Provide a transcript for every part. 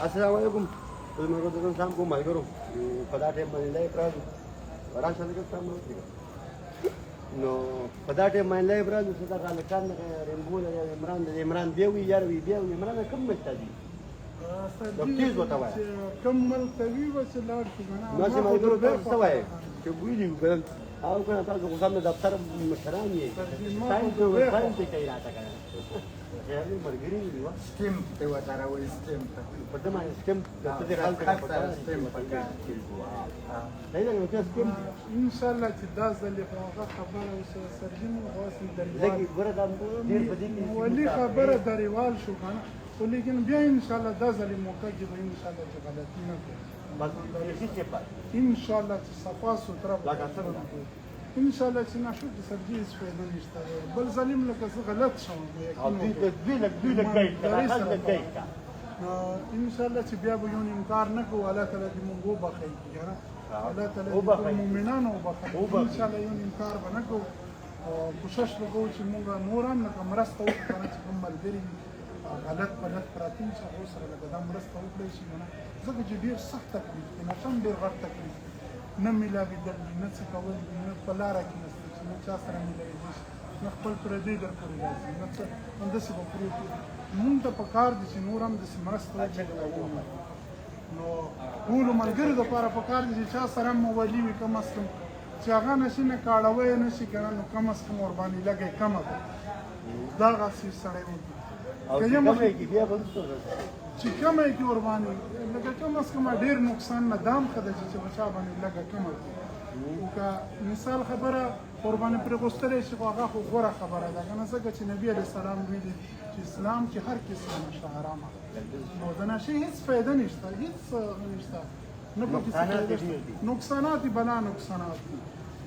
السلام علیکم. زه سلام کوم ملګرو. په دا ټایم باندې live راځو، راشه لږ سلام وکړي. نو په دا ټایم باندې live راځو چې دغه هلکان، دغه رمبو دی، عمران دی، عمران بیا وي یار وي بیا وي. عمران، کوم ملک ته ځي؟ تیز ورته وایه. کوم ملک ته وي به چې لاړ شو که نه. نو چې ملګرو تاسو څه وایئ چې ویلي وو که نه؟ او که نه تاسو خو سم د دفتر مشران یې، ساین ساین ته کوي راته که نه؟ خیال ملګري دي وه. سټیم ته ورته راوړي، سټیم ته. په دې باندې سټیم د څه د خلکو خلک سره سټیم پکار. صحیح ده نو ته سټیم. ان شاء الله چې دا ځل خو هغه خبره اوس سرجي مو غوسې لږ دریوال ګوره دا ډېر په دې کې ولي خبره دریوال شو که نه، خو لیکن بیا ان شاء الله دا ځل موقع کې به ان شاء الله چې غلطي نه کوي. بس بیخي چې پات ان شاء الله چې صفا سوتره به لکه څنګه؟ ان شاء الله چې نشو چې سرجي هېڅ فایده نشته. بل ظلم لکه زه غلط شوم. او دوی ته دوی لږ ګایډ کړه، خلک لږ ګایډ کړه. ان شاء الله چې بیا به یو انکار نه کوو. الله تعالی دې موږ وبخښي که نه، الله تعالی دې وبخښي. ټول مؤمنانو وبخښي. وبخښي. ان شاء الله یو انکار به نه کوو او کوشش به کوو چې موږ نور هم لکه مرسته وکړو که نه، چې کوم ملګري وي غلط پلط پراته وي چې هغو سره لکه دا مرسته وکړی شي که نه، ځکه چې ډېر سخت تکلیف دی. نشه هم ډېر غټ تکلیف دی. نه میلاوېدل دي، نه څه کول دي، نه په لاره کې نسته چې نه چا سره میلاوېدی شي، نه خپل پردی در پورې راځي، نه څه. همداسې به پروت وي. مونږ ته په کار دي چې نور هم داسې مرسته وکړو. نو ټولو ملګرو دپاره په کار دي چې چا سره هم مولي وي، کم از کم چې هغه نشي نه کاړوی نه شي که نه، نو کم از کم ورباندې لږه کمه کړه، دغسې سړی وکړي. او که چې یې کمه مخ- کې بیا به وروسته راځي. چې کمه کې ورباندې لکه کم از کم ډېر نقصان نه دام ښه ده چې په چا باندې لږه کمه کړي، او که مثال خبره ورباندې پرېغوستلی شي خو هغه خو غوره خبره ده که نه، ځکه چې نبي علیه السلام ویلي چې اسلام کې هر قسم نشه حرامه ده. نو د نشې هېڅ فایده نشته، هېڅ نشته، نه پکې څه نقصانات فایده یې ډېر شته. دي. نقصانات یې بلا نقصانات دي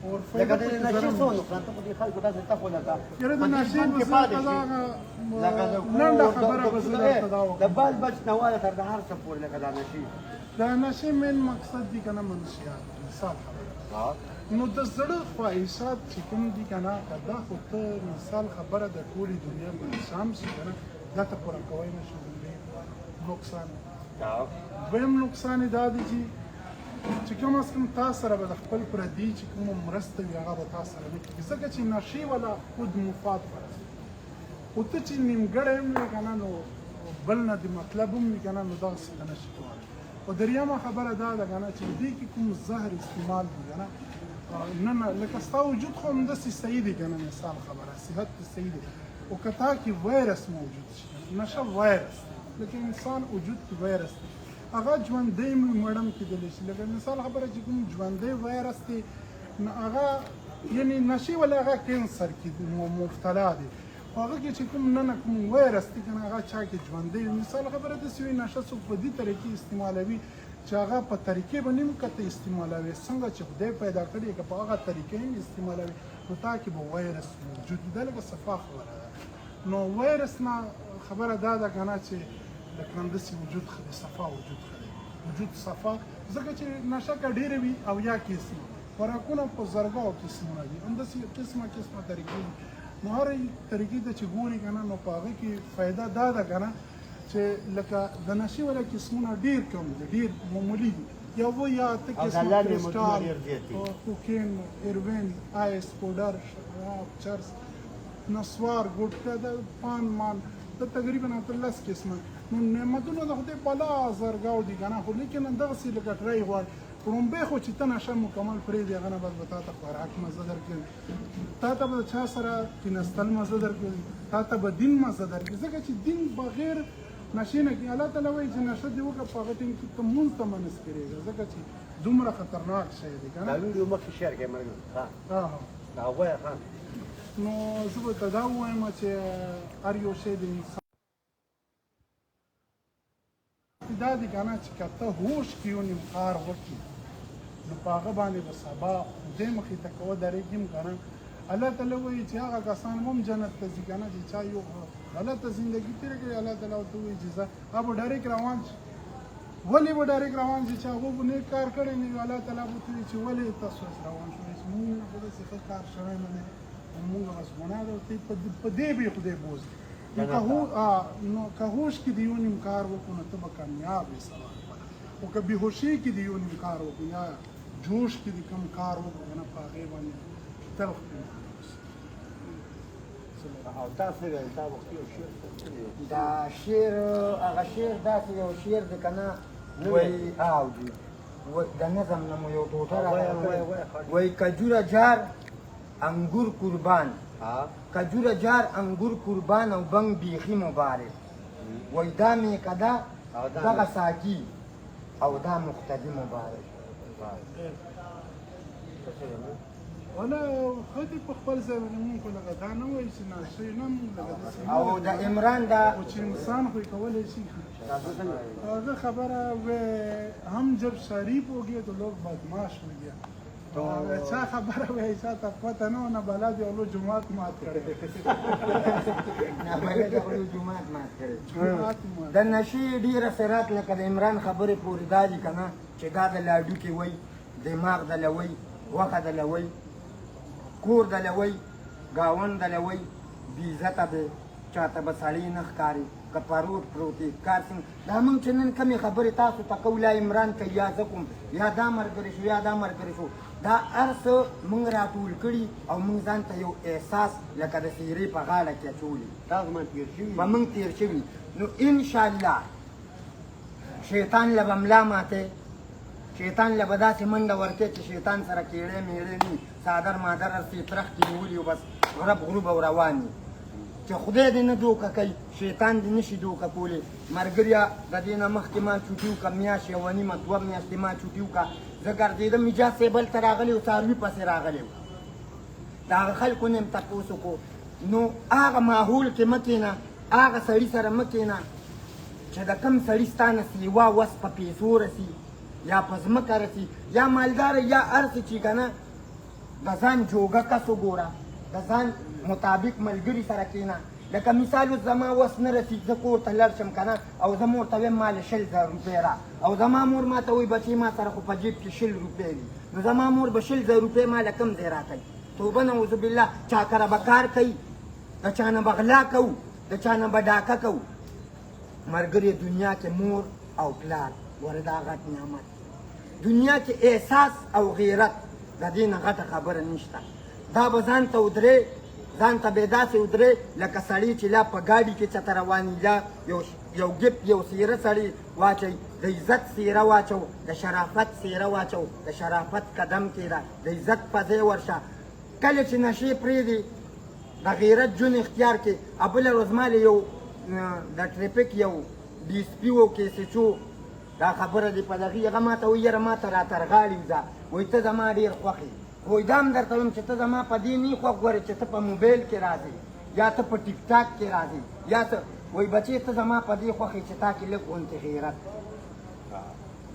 اور لکه فایده د پکې نشې ذره څو نشته. نقصان ته خو دې خلکو تاسو ته خو لکه یاره د په دې نشې ژوند به کې زه پاتې دا شي. لکه د لنډه کور، خبره به زه درته دا د وکړم. بال بچ نه واله تر د هر څه پورې لکه دا نشې. د نشې مین مقصد دي که نه منشیات دي، مثال خبره. نو د زړه خواهشات چې کوم دي که نه، که دا خو ته مثال خبره د ټولې دنیا بادشاه شي که نه، دا ته پوره کوی نه شي. لومړی نقصان. دویم نقصان یې دا دی چې کم از کم تا سره به د خپل پردي چې کومه مرسته وي هغه به تا سره نه کېږي، ځکه چې نشې والا خود مفاد پرست، خو ته چې نیمګړی هم وې که نه، نو بل نه د مطلب هم وي که نه، نو دغسې ته نه شي کولی. او درېیمه خبره دا ده که نه چې دې کې کوم زهر استعمال دي که نه، نه نه لکه ستا وجود خو همداسې صحیح دی که نه، مثال خبره صحت دې صحیح دی، خو که تا کې وایرس موجود شي، نشه وایرس دی، لکه انسان وجود کې وایرس دی، هغه ژوندی مړ هم کېدلی شي. لکه مثال خبره چې کوم ژوندی وایرس دی، نو هغه یعنی نشې ولا هغه کینسر کې مبتلا دی، خو هغه کې چې کوم نه نه کوم وایرس دی که نه، هغه چا کې ژوندی وي. مثال خبره داسې وي، نشه څوک په دې طریقې استعمالوي چې هغه په طریقې باندې هم که ته استعمالوې، څنګه چې خدای پیدا کړی، که په هغه طریقې هم استعمالوي، نو تا کې به وایرس موجود وي. دا لکه صفا خبره ده. نو وایرس نه خبره دا ده که نه چې لکه همداسې وجود ښه دی، صفا وجود ښه دی، وجود صفا، ځکه چې نشه که ډېره وي او یا قسمه خوراکونه په زرګاو قسمونه دي، همداسې قسمه قسمه طریقې دي، نو هرې طریقې ته چې ګوري که نه، نو په هغه کې فایده دا ده که نه چې لکه د نشې والا قسمونه ډېر کم دي، ډېر معمولي دي، یو یا اته او د قسمه الله نعمتونه کرسټال، ډېر زیات دي. کوکین، هیروین، آیس، پوډر، شراب، چرس، نسوار، ګوټکه، د پان مان، د تقریبا 18 قسمه. نو نعمتونه د خدای بلا زرګاو دي که نه، خو لیکن دغسې لکه ټرای غواړي. ړومبی خو چې ته نشه مکمل پرېږدې، هغه نه بعد به تا ته خوراک مزه درکوي، تا ته به د چا سره کیناستل مزه درکوي، تا ته به دین مزه درکوي، ځکه چې دین بغیر نشې نه کېږي. الله تعالی وایي چې نشه دې وکړه، په هغه ټیم کې ته مونځ ته مه نسکرېږه، ځکه چې دومره خطرناک شی دی که دا نه. ویډیو مخکې شیر کړئ ملګرو. ها. ها ها. دا وایه ها. نو زه به ته دا ووایم چې هر یو شی د انسان دا دی که نه چې که ته هوش کې یو نیم کار وکړي، نو په هغه باندې به سبا خدای مخې ته که ودرېږي هم که نه، الله تعالی وایي چې هغه کسان هم جنت ته ځي که نه چې چا یو غلطه زندګي تېره کړې. الله تعالی ورته وایي چې ځه، هغه به ډایرکټ روان شي. ولې به ډایرکټ روان شي؟ چې هغه به نیک کار کړی نه وي. الله تعالی به ورته وایي چې ولې تاسو اوس روان شوئ چې مونږ نه خو داسې ښه کار شوی نه دی او مونږ بس ګناه ده، ته په دې به خدای بوځي. نو که هو نو که هوش کې د یو نیم کار وکړو نو ته به کامیاب یې سبا او که بېهوشۍ کې د یو نیم کار وکړو یا جوش کې د کوم کار وکړو که نه، په هغې باندې تلخ پېښه. او تاسو ویل تا وختي یو شعر؟ دا شعر، هغه شعر داسې یو شعر دی که نه، وایي او جي د نظم نه مو یو ټوټه راغله. وایي کجوره جار انګور قربان، کجوره جار انګور قربان او بنګ بیخي مبارک. وایي دا مې کده دغه ساکي او دا مقتدي مبارک. ولا ښه دي په خپل ځای باندې، مونږ خو لکه دا نه وایو چې ناشې نه، مونږ لکه داسې او د عمران دا خو چې انسان خو یې کولی شي. هغه خبره وې هم جب شریف ہو گیا تو لوگ بدماش ہو گیا. تو چا خبره وې چا ته پته نه نه بلد یو لو جماعت مات کړي. نه بلد یو جماعت مات کړي. د نشې ډېر اثرات لکه د عمران خبرې پورې دا دي که نه چې دا د لاډو کې وایي، دماغ د لوي، غوښه د لوي، کور د لوي، ګاونډ د لوي، بې عزته به چاته به سړی نه ښکاري که په روډ پروت یې کار څنګه. دا موږ چې نن کومې خبرې تاسو ته کوو، لا عمران کوي یا زه کوم یا دا ملګری شو یا دا ملګری شو، دا هر څه موږ راټول کړي او موږ ځان ته یو احساس لکه د څېرې په غاړه کې اچولي. تاسو باندې تېر شوي، په موږ تېر شوي. نو انشاءالله شیطان له به ملا ماته، شیطان له به داسې منډه ورکړي چې شیطان سره کېړی میړی ني، څادر مادر هر څه یې ترخ کې نیولي او بس غرب غروب او روان وي. چې خدای دې نه دوکه کوي، شیطان دې نشي دوکه کولی. ملګریا، د دې نه مخکې ما چوټي وکړه، میاشت یوه نیمه دوه میاشتې ما چوټي وکړه. زه ګرځېدم، اجاز صاحب هلته راغلی و، څاروي پسې راغلی و، د هغه خلکو نه یم تپوس وکړو. نو هغه ماحول کې مه کښېنه، هغه سړي سره مه کښېنه چې د کم سړي ستا نه سیوا وس په پیسو رسي یا په ځمکه رسي یا مالدار یا هر څه چې که نه. د ځان جوګه کس وګوره، د ځان مطابق ملګري سره کښېنه. لکه مثال اوس زما وس نه رسي، زه کور ته لاړ شم که نه او زه مور ته وایم ما له 20,000 روپۍ را، او زما مور ما ته وایي بچې ما سره خو په جیب کې 20 روپۍ دي، نو زما مور به 20,000 روپۍ ما له کوم ځای راکوي؟ توبه نعوذ بالله، چا کره به کار کوي، د چا نه به غلا کوو، د چا نه به ډاکه کوو. ملګري، دنیا کې مور او پلار ګوره دا غټ نعمت، دنیا کې احساس او غیرت د دې نه غټه خبره نشته. دا به ځان ته ودرې، ځان ته به داسې ودرې لکه سړی چې لا په ګاډي کې چاته روان وي، لا یو ګپ یو څېره سړی واچوي، د عزت څېره واچو، د شرافت څېره واچو، د شرافت قدم کېده، د عزت په ځای ورشه. کله چې نشې پرېږدې، د غیرت ژوند اختیار کې. بله ورځ ما له یو د ټریفک یو ډي اس پي و، کې ایس ایچ او، دا خبره دې په دغې هغه ما ته وایي یاره ما ته را تر غاړې وځه، وایي ته زما ډېر خوښ یې، خو دا هم درته وایم چې ته زما په دې نه خوښ ګورې چې ته په موبایل کې راځې یا ته په ټیک ټاک کې راځې یا ته وایي بچې ته زما په دې خوښ یې چې تا کې لږ غونتې غیرت،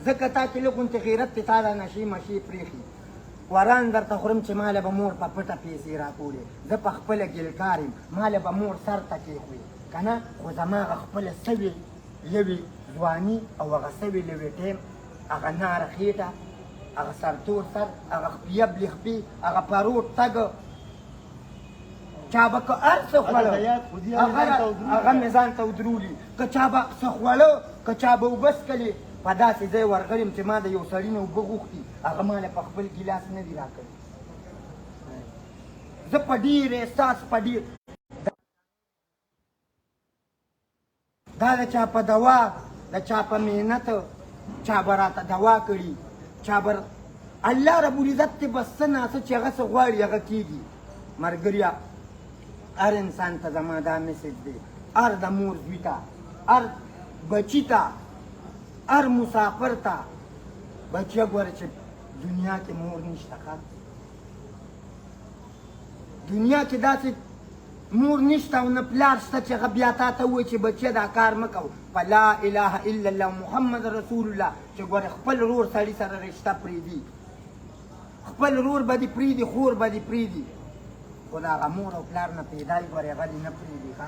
ځکه تا کې لږ غونتې غیرت دی، تا دا نشې مشې پرېښي. قرآن درته خورم چې ماله به مور په پټه پیسې راکولې، زه په خپله ګلکار یم، ماله به مور سر ته کېښوې که نه، خو زما هغه خپله سوې لوې ځواني او هغه سوې لوې ټایم، هغه ناره خېټه، هغه سرتور سر، هغه خپیبلې خپې، هغه پروت تګ، چا به که هر څه خوړه هغه مې ځان ته ودرولي، که چا به څه خوړه، که چا به اوبه څښلې، په داسې ځای ورغلی یم چې ما د یو سړي نه اوبه غوښتي، هغه ما له په خپل ګیلاس نه دي راکړي. زه په ډېر احساس په ډېر دا د چا په دوا، د چا په محنت، چا به راته دوا کړي، چا به الله رب العزت ته بس څه نا څه چې هغه څه غواړي هغه کېږي. ملګریا، هر انسان ته زما دا میسج دی، هر د مور زوی ته، هر بچي ته، هر مسافر ته، بچیه ګوره چې دنیا کې مور نشته، ښه دنیا کې داسې مور نشته او نه پلار شته چې هغه بیا تا ته ووایي چې بچیه دا کار مه کوه. په لا اله الا الله محمد رسول الله چې ګوره خپل ورور سړي سره رشته پرېږدي، خپل ورور به دې پرېږدي، خور به دې پرېږدي، خو د هغه مور او پلار نه پیدا یې ګورې هغه دې نه پرېږدي. ښه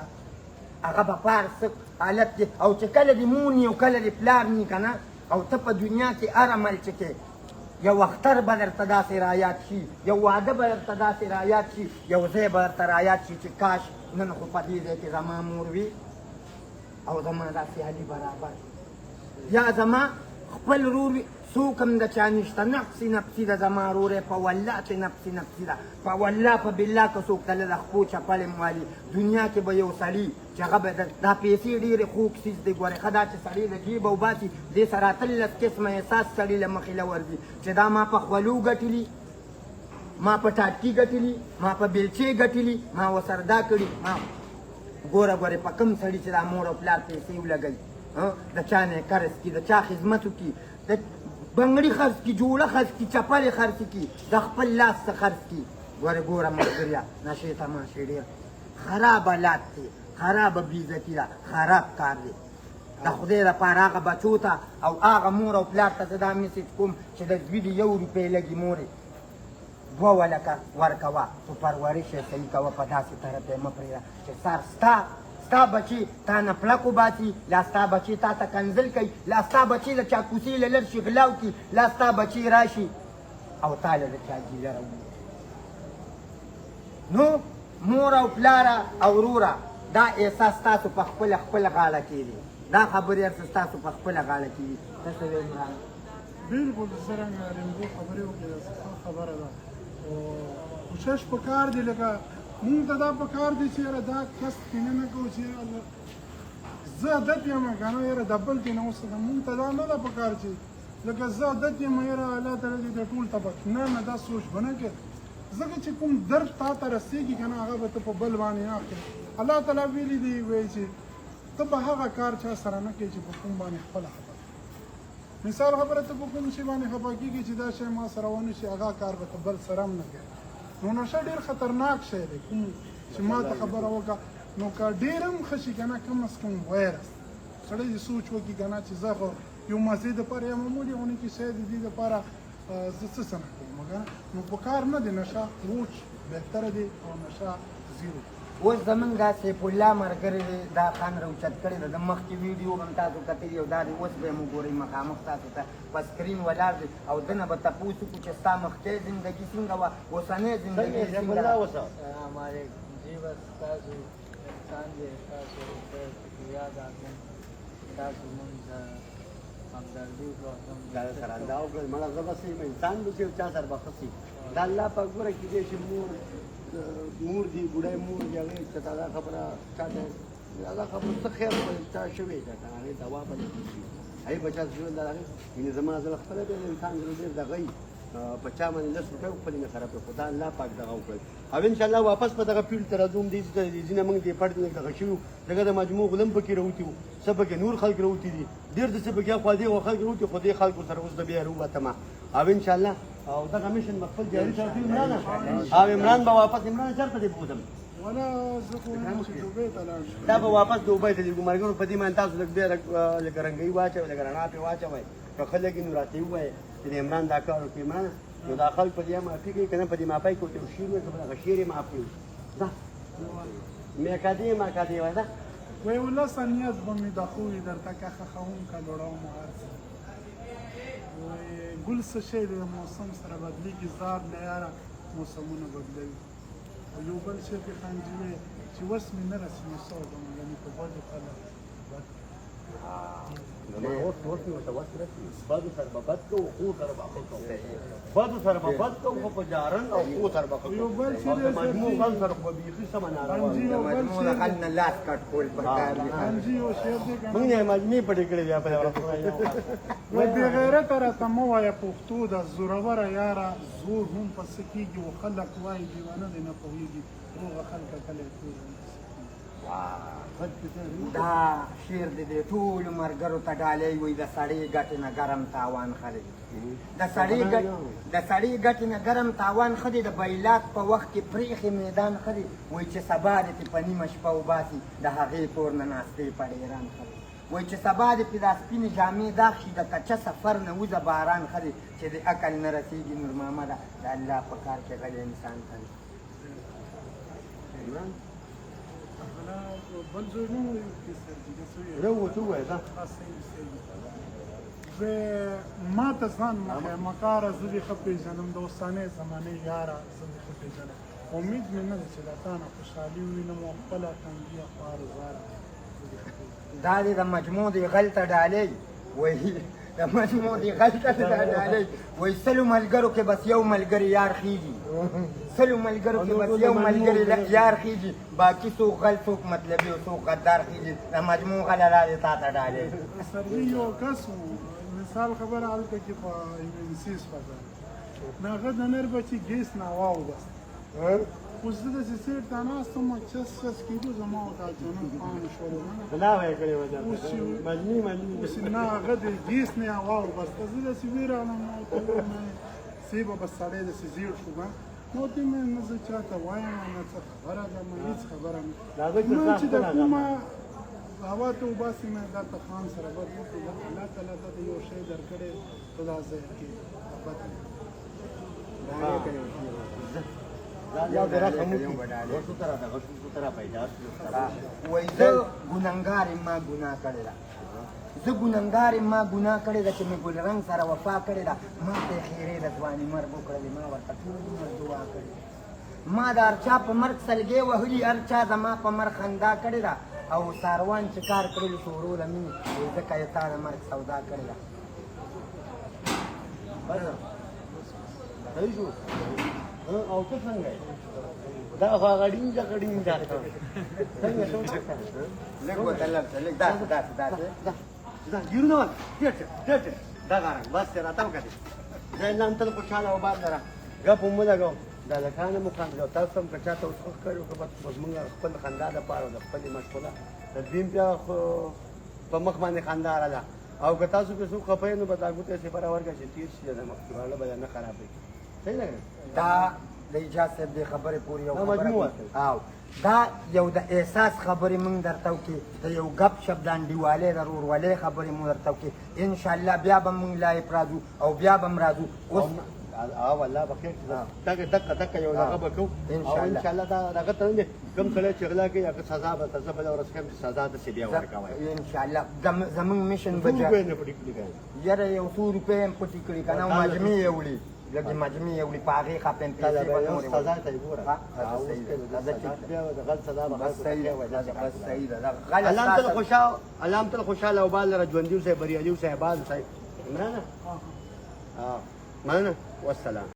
هغه به په هر څه حالت کې، او چې کله دې مور ني او کله دې پلار ني که نه، او ته په دنیا کې هر عمل چې کې یو اختر به درته داسې رایاد شي، یو واده به درته داسې رایاد شي، یو ځای به درته رایاد شي چې کاش نن خو په دې ځای کې زما مور وي او زما دا سیالي برابر یا زما خپل ورور وي. څوک هم د چا نشته، نفسي نفسي ده زما ورور یې، په والله چې نفسي نفسي ده، په والله په بالله که څوک ته له خپو چپلې هم والي. دنیا کې به یو سړي چې هغه به دا پیسې ډېرې خوږ څیز دی، ګورې ښه دا چې سړی له جیبه وباسي دې سره 18 قسمه احساس سړي له مخې له ورځي چې دا ما په خولو ګټلي، ما په ټاټکي ګټلي، ما په بیلچې ګټلي، ما ورسره دا کړي. ما ګوره ګورې په کوم سړي چې دا مور او پلار پیسې ولګوي، د چا نه یې قرض کړي، د چا خدمت وکړي، د بنګړي خرڅ کړي، جوړه خرڅ کړي، چپلې خرڅ کړي، د خپل لاس څه خرڅ کړي. ګورې ګوره ملګریا، نشې تماشې ډېر خراب حالات دی، خرابه بېعزتي ده، خراب کار دی. د خدای دپاره هغه بچو ته او هغه مور او پلار ته زه دا message کوم چې د زوی دې 1 روپۍ لګي، مورې 2 ولکه ورکوه، خو پرورش یې صحیح کوه، په داسې طرف یې مه پرېږده چې سر ستا بچي تا نه پړک وباسي، لا ستا بچي تا ته کنځل کوي، لا ستا بچي له چا کوڅې له لر شي غلا وکړي، لا ستا بچي راشي او تا له د چا ګیله راوړي. نو مور او پلاره او وروره دا احساس ستاسو په خپله خپله غاړه کې دی، دا خبرې هر څه ستاسو په خپله غاړه کې دي. ته څه وایې عمران؟ بالکل څرنګه رمبو خبرې وکړې، دا ښه خبره ده. او کوشش پکار دی، لکه مونږ ته دا پکار دی چې یاره دا کس کینه نه کوو چې یاره زه عادت یم که نه، یاره د بل کې نه وساتم. مونږ ته دا نه ده پکار چې لکه زه عادت یم، یاره الله تعالی دې د ټول طبق نه نه، دا سوچ به نه کوې، ځکه چې کوم درد تا ته رسېږي که نه هغه به ته په بل باندې نه اخلې. الله تعالی ویلي دی، وایي چې ته به هغه کار چا سره نه کوې چې په کوم باندې خپله خفه. مثال خبره ته په کوم شي باندې خفه کېږي چې دا شی ما سره ونه شي، هغه کار به ته بل سره هم نه کوې. نو نشه ډېر خطرناک شی دی، کوم چې ما ته خبره وکړه نو که ډېر هم ښه شي که نه، کم از کم وایرس سړی دې سوچ وکړي که نه چې زه خو یو مزې دپاره یا معمولي غونې کې شی د دې دپاره زه څه څه نه کوم که نه. نو په کار نه دی، نشه وچ بهتره دی او نشه زیرو. اوس زمونږ دا سیف الله ملګری دی، دا خان راوچت کړی ده، د مخکې ویډیو به هم تاسو کتلي او دا دی اوس به یې وګورئ، مخامخ تاسو ته په سکرین ولاړ دی. او ده نه به تپوس وکړو چې ستا مخکې زندګي څنګه وه، اوسنۍ زندګي څنګه ده. سلام علیکم جی، بس تاسو انسان دی، تاسو ډېر شکریه ادا کوم، تاسو مونږ همدردي وکړو. دا سره الله وکړل، مړه زه بس یم، انسان به شي او چا سره به ښه شي. دا الله پاک ګوره کېدای شي مور دی، بوډۍ مور دی، هغې چې دا خبره چا ته دا خبره څه خیر به چا شوې ده که نه، هغې دوا به نه کېږي، هغې به چا ژوند هغې یعنې زما زړه خپله دی، انسان زړه ډېر دغه وي، په چا باندې 10 روپۍ خپلې نه خرابې، خو دا الله پاک دغه وکړل. او انشاءالله واپس په دغه فیلډ ته راځو، دې ته ځینې موږ دې پټ نه دغه شوي وو، ځکه د مجموع غلم پکې راوتي وو، څه پکې نور خلک راوتي دي، ډېر د څه پکې اخوا دې خوا خلک راوتي، خو دې خلکو سره اوس د بیا راووتمه. او انشاءالله او دغه mission به خپل جاري ساتو عمران، او عمران به واپس، عمران چېرته دی بوتم؟ ولا زه خو وایم چې دوبۍ ته لاړ شم. دا به واپس دوبۍ ته لېږو. ملګرو په دې باندې تاسو لږ بیا لږ رنګۍ واچوئ، لږ رڼا پرې واچوئ، که ښه لګي نو راته ووایئ چې د عمران دا کار وکړي. عمران نو دا خلک په دې معافي کوي که نه، په دې معافۍ کې ورته یو شعر وایي، که به دغه شعر یې معاف کړي. ځه مېکدې ماکدې وایي، ځه. وایي ولسه نیت به مې د ښو وي درته، که ښخوم که لوړوم هر څه. وایي ګل څه شی دی، د موسم سره بدلېږي، ځار له یاره موسمونه بدلوي. او یو بل شعر کې خانجي وایي چې وس مې نه رسي نو څه وکړم، یعنې په بدو خلک بد. زما اوس اوس مې ورته وس رسي، بدو سره به بد کوو، ښو سره به ښه کوو، بدو سره به بد کوو، خو په جارن او ښو سره به ښه کوو. یو بل شعر او د مجموع غم سره خو به بیخي سمه ناروا خانجي وي. یو د بل مجموع د شعر غل نه لاس کټ کول پکار دي. خانجي یو شعر دی که نه، موږ نه مجموع پټې کړې بیا په دې ورځ. وایي بې غیرته راته مه وایه پښتو ده، زوروره یاره زور هم په څه کېږي، خو خلک وایي دیوانه دی نه پوهېږي، روغه خلکه کلی تور هم په څه کېږي. دا شعر د دې ټولو ملګرو ته ډالۍ وي، د سړې ګټې نه ګرم تاوان ښه دی، د سړې ګټې نه ګرم تاوان ښه دی، د بیلات په وخت کې پرېښې میدان ښه دی. وایي چې سبا دې پې په نیمه شپه وباسي، د هغې کور نه ناستې په ډېران ښه دی. وایي چې سبا دې پې دا سپینې جامې داغ شي، د کچه سفر نه وځه باران ښه دی. چې د عقل نه رسېږي نور محمده، د الله په کار کې غلی انسان ښه دی. بل ځای نه وایي کې سر جي، څه وایي؟ یو څه ووایه، ځه. صحیح، صحیح. ما ته ځان مه ښیه مکاره، زه دې ښه پېژنم، د اوسنۍ زمانې یاره زه دې ښه پېژنم. امید مې نه ده چې له تا نه خوشحالي ووینم او خپله تنګیه خوار زاره زه دې ښه پېژنم. دا دې د مجموع دی غل ته ډالۍ وایي، د مجموع دی غل ته ډالۍ وایي. سلو ملګرو کې بس یو ملګری یار خېږي، سلو ملګرو کې بس یو ملګری یار خېږي، باقي څوک غل، څوک مطلبي او څوک غدار خېږي. د مجموع غله دا دې تا ته ډالۍ. سروي یو کس و، مثال خبره هلته کې په یو این سي هسپتال نو هغه د نر بچي ګیس نه هوا وبسته. اوس زه داسې سیټ ته ناست وم، چس چس کېدو، زما ورته اچانک پام شولو. غلا به یې کړې وه اوس چې مجني مجني. اوس نه هغه د ګیس نه هوا وبسته، زه داسې ویرالم او ته ووایم سیبه بس سړی داسې زیړ شو. نو ته مې نه زه چا ته وایم نه څه خبره ده، ما هېڅ خبره نه. ما چې د کومه هوا ته وباسي مې دا ته خان سره بد وکړو، الله تعالی ته یو شی درکړی ته دا ځای کې بد. وایي زه ګنهګار یم، ما ګناه کړې ده، زه ګنهګار یم، ما ګناه کړې ده چې مې ګل رنګ سره وفا کړې ده. ما ته یې ښېرې د ځواني مرګ وکړلې، ما ورته ټول عمر دعا کړې. ما د هر چا په مرګ سلګۍ وهلي، هر چا زما په مرګ خندا کړې ده. او ساروان چې کار کړلو شورو له مینې، وایي ځکه یې تا د مرګ سودا کړې ده. صحیح شو او ته څنګه یې؟ دا خو هغه ډینجه ډینجه څنګه ته؟ لږ ورته لږ لږ داسې داسې داسې ځه ګیرونه ور ډېر شه ډېر شه دغه رنګ بس دی راته وکړه. ځای الله هم تل خوشحاله او آباد لره. ګپ هم ولګو، د هلکانو مو خندل، تاسو هم که چاته اوس ښه ښکاري که بس موږ خپل خندا دپاره د خپلې مشغوله د دویم بیا خو په مخ باندې خندا راله. او که تاسو که څوک خفه یې نو به دا ګوته سپره ورکړه چې تېر شي د مخ واړه به نه خرابوي. صحیح ده؟ دا د اعجاز صاحب دې خبرې پورې یو خبره او دا یو د احساس خبرې مونږ درته وکړې، د یو ګپ شپ د انډیوالۍ د ورورولۍ خبرې مو درته وکړې. انشاءالله بیا به مونږ لایف راځو او بیا به هم راځو. اوس او الله به خیر کړي، دغه دقه دقه یو دغه به کوو او انشاءالله دا دغه ته نه کوم سړی چې غلا کوي هغه سزا به ته زه بله ورځ ښیم چې سزا داسې بیا ورکوی انشاءالله. زمونږ میشن به څو روپۍ نه پټې کړي که یاره یو څو روپۍ هم پټې کړي که نه مجمع یې وړي، لږې مجمع یې وړي، په هغې خپه یم، پیسې به نورې سزا ته یې ګوره. غل سزا به بس صحیح ده، بس صحیح ده. غل الله تل خوشحال، الله تل خوشحاله او بال لره ژوندي اوسئ، بریالي اوسئ، آباد اوسئ. عمرانه مننه، والسلام.